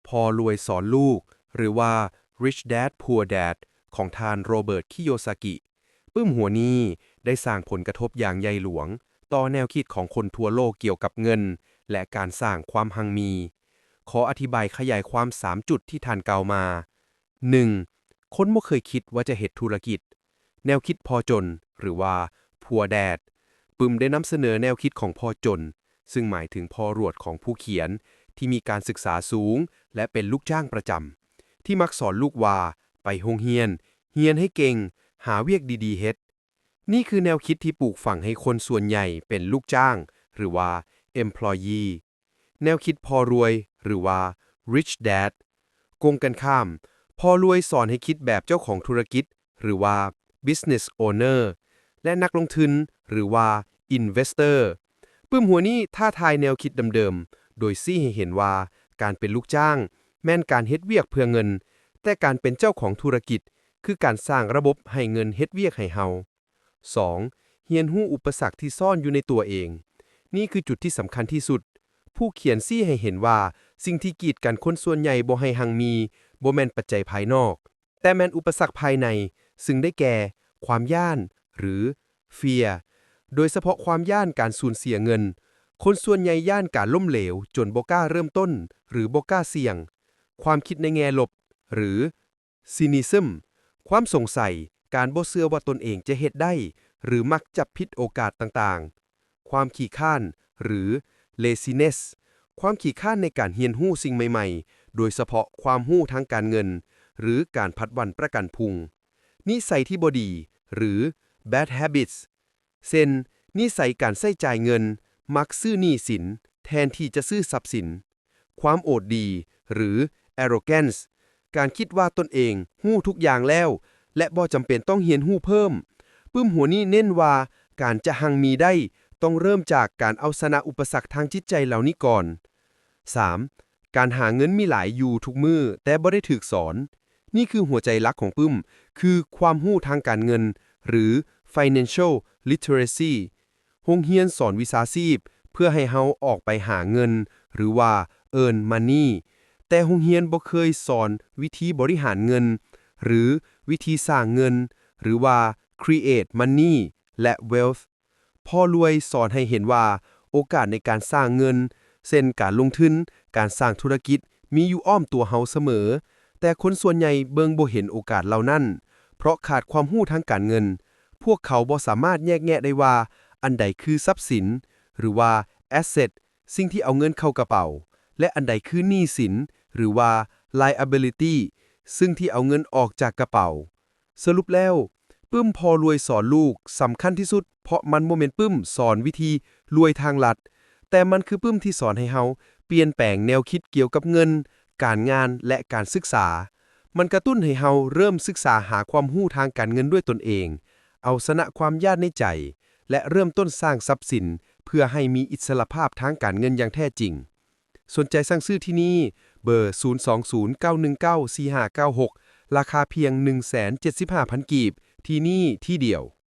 ພໍ່ລວຍສອນລູກ ຫຼືວ່າ Rich Dad Poor Dad ຂອງທ່ານ ໂຣເບີດ ຄິໂຍຊາກິ. ປຶ້ມຫົວນີ້ໄດ້ສ້າງຜົນກະທົບຢ່າງໃຫຍ່ຫຼວງຕໍ່ແນວຄິດຂອງຄົນທົ່ວໂລກກ່ຽວກັບເງິນ ແລະ ການສ້າງຄວາມຮັ່ງມີ. ຂໍອະທິບາຍຂະຫຍາຍຄວາມສາມຈຸດທີ່ທ່ານກ່າວມາ. ໜຶ່ງ, ຄົນບໍ່ເຄີຍຄິດວ່າຈະເຮັດທຸລະກິດ. ແນວຄິດພໍ່ຈົນ ຫຼືວ່າ Poor Dad. ປຶ້ມໄດ້ນຳສະເໜີແນວຄິດຂອງພໍ່ຈົນ, ຊຶ່ງໝາຍເຖິງພໍ່ຫຼວດຂອງຜູ້ຂຽນທີ່ມີການສຶກສາສູງ ແລະ ເປັນລູກຈ້າງປະຈຳ, ທີ່ມັກສອນລູກວ່າ ໄປໂຮງຮຽນ, ຮຽນໃຫ້ເກັ່ງ, ຫາວຽກດີໆເຮັດ. ນີ້ຄືແນວຄິດທີ່ປູກຝັງໃຫ້ຄົນສ່ວນໃຫຍ່ເປັນລູກຈ້າງ ຫຼືວ່າ employee. ແນວຄິດພໍ່ລວຍ ຫຼືວ່າ Rich Dad. ກົງກັນຂ້າມ, ພໍ່ລວຍສອນໃຫ້ຄິດແບບເຈົ້າຂອງທຸລະກິດ ຫຼືວ່າ business owner ແລະ ນັກລົງທຶນ ຫຼືວ່າ investor. ປຶ້ມຫົວນີ້ທ້າທາຍແນວຄິດເດີມໆ ໂດຍຊີ້ໃຫ້ເຫັນວ່າການເປັນລູກຈ້າງແມ່ນການເຮັດວຽກເພື່ອເງິນ, ແຕ່ການເປັນເຈົ້າຂອງທຸລະກິດ ຄືການສ້າງລະບົບໃຫ້ເງິນເຮັດວຽກໃຫ້ເຮົາ. ສອງ, ຮຽນຮູ້ອຸປະສັກທີ່ຊ້ອນຢູ່ໃນຕົວເອງ. ນີ້ຄືຈຸດທີ່ສຳຄັນທີ່ສຸດ. ຜູ້ຂຽນຊີ້ໃຫ້ເຫັນວ່າ ສິ່ງທີ່ກີດກັນຄົນສ່ວນໃຫຍ່ບໍ່ໃຫ້ຮັ່ງມີ ບໍ່ແມ່ນປັດໄຈພາຍນອກ, ແຕ່ແມ່ນອຸປະສັກພາຍໃນ, ຊຶ່ງໄດ້ແກ່ ຄວາມຢ້ານ ຫຼື fear, ໂດຍສະເພາະຄວາມຢ້ານການສູນເສຍເງິນ. ຄົນສ່ວນໃຫຍ່ຢ້ານການລົ້ມເຫຼວ ຈົນບໍ່ກ້າເລີ່ມຕົ້ນ ຫຼື ບໍ່ກ້າສ່ຽງ. ຄວາມຄິດໃນແງ່ລົບ ຫຼື cynicism, ຄວາມສົງໄສ, ການບໍ່ເຊື່ອວ່າຕົນເອງຈະເຮັດໄດ້ ຫຼື ມັກຈັບຜິດໂອກາດຕ່າງໆ. ຄວາມຂີ້ຄ້ານ ຫຼື laziness, ຄວາມຂີ້ຄ້ານໃນການຮຽນຮູ້ສິ່ງໃໝ່ໆ, ໂດຍສະເພາະຄວາມຮູ້ທາງການເງິນ ຫຼື ການຜັດວັນປະກັນພຸງ. ນິໄສທີ່ບໍ່ດີ ຫຼື bad habits, ເຊັ່ນ ນິໄສການໃຊ້ຈ່າຍເງິນ, ມັກຊື້ໜີ້ສິນແທນທີ່ຈະຊື້ຊັບສິນ, ຄວາມໂອດດີ ຫຼື arrogance, ການຄິດວ່າຕົນເອງຮູ້ທຸກຢ່າງແລ້ວ ແລະ ບໍ່ຈຳເປັນຕ້ອງຮຽນຮູ້ເພີ່ມ. ປຶ້ມຫົວນີ້ເນັ້ນວ່າການຈະຮັ່ງມີໄດ້ ຕ້ອງເລີ່ມຈາກການເອົາຊະນະອຸປະສັກທາງຈິດໃຈເຫຼົ່ານີ້ກ່ອນ. ສາມ, ການຫາເງິນມີຫຼາຍຢູ່ທຸກມື້ ແຕ່ບໍ່ໄດ້ຖືກສອນ. ນີ້ຄືຫົວໃຈຫຼັກຂອງປຶ້ມ, ຄືຄວາມຮູ້ທາງການເງິນ ຫຼື financial literacy. ໂຮງຮຽນສອນວິຊາຊີບເພື່ອໃຫ້ເຮົາອອກໄປຫາເງິນ ຫຼືວ່າ earn money, ແຕ່ໂຮງຮຽນບໍ່ເຄີຍສອນວິທີບໍລິຫານເງິນ ຫຼື ວິທີສ້າງເງິນ ຫຼືວ່າ create money ແລະ wealth. ພໍ່ລວຍສອນໃຫ້ເຫັນວ່າໂອກາດໃນການສ້າງເງິນ, ເຊັ່ນ ການລົງທຶນ, ການສ້າງທຸລະກິດ, ມີຢູ່ອ້ອມຕົວເຮົາສະເໝີ, ແຕ່ຄົນສ່ວນໃຫຍ່ເບິ່ງບໍ່ເຫັນໂອກາດເຫຼົ່ານັ້ນ ເພາະຂາດຄວາມຮູ້ທາງການເງິນ. ພວກເຂົາບໍ່ສາມາດແຍກແຍະໄດ້ວ່າອັນໃດຄືຊັບສິນ ຫຼືວ່າ asset, ສິ່ງທີ່ເອົາເງິນເຂົ້າກະເປົາ ແລະ ອັນໃດຄືໜີ້ສິນ ຫຼືວ່າ liability, ຊຶ່ງທີ່ເອົາເງິນອອກຈາກກະເປົາ. ສະຫຼຸບແລ້ວ, ປຶ້ມພໍ່ລວຍສອນລູກສຳຄັນທີ່ສຸດ ເພາະມັນບໍ່ແມ່ນປຶ້ມສອນວິທີລວຍທາງລັດ, ແຕ່ມັນຄືປຶ້ມທີ່ສອນໃຫ້ເຮົາປ່ຽນແປງແນວຄິດກ່ຽວກັບເງິນ, ການງານ ແລະ ການສຶກສາ. ມັນກະຕຸ້ນໃຫ້ເຮົາເລີ່ມສຶກສາຫາຄວາມຮູ້ທາງການເງິນດ້ວຍຕົນເອງ, ເອົາຊະນະຄວາມຢ້ານໃນໃຈ ແລະ ເລີ່ມຕົ້ນສ້າງຊັບສິນເພື່ອໃຫ້ມີອິດສະຫຼະພາບທາງການເງິນຢ່າງແທ້ຈິງ. ສົນໃຈສັ່ງຊື້ທີ່ນີ້, ເບີ ສູນສອງສູນ ເກົ້າໜຶ່ງເກົ້າ ສີ່ຫ້າເກົ້າຫົກ, ລາຄາພຽງ ໜຶ່ງແສນເຈັດສິບຫ້າພັນ ກີບ, ທີ່ນີ້ທີ່ດຽວ.